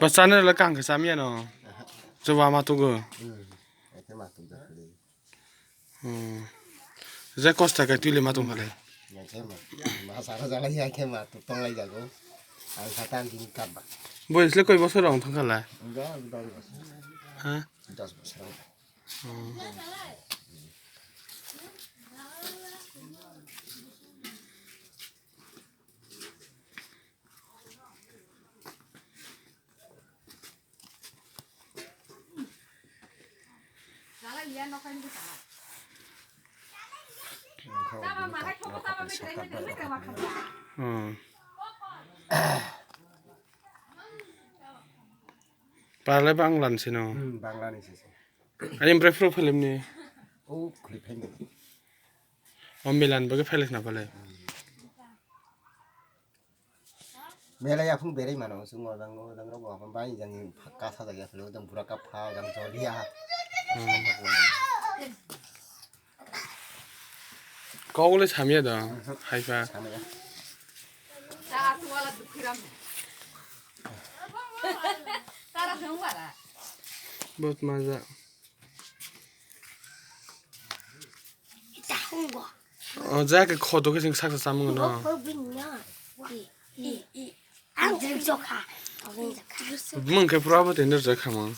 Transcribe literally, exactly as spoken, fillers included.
Ba channel la kang khe chamya no. Chuba ma tugo. Hmm. Ete ma tugo. Hmm. Je kosta ka tuli ma tong kale. Ya ke ma. Ma sara jala ya ke ma tu tong lai jago. Ang satan din kaba. Bo isle koi bosor rong thang kala. Enggak, dos bosor. Ha? Dos bosor. Hmm. Hmm. Parle Bangla ni sino. Hmm, Bangla ni sisi. Ani bre pro film ni. Oh, clip hai ni. O Milan bagi film na pale. Belai aphung berai mano, chwng odang, odang rok bo aphang bai jang kasa jagya philo, odang bura kapha, odang jolia. Kogole samya da, haifa. Samya. Bot maja. O, ja ke khoto ke sing saksa samung no. Mung ke pura bo tender ja khamang.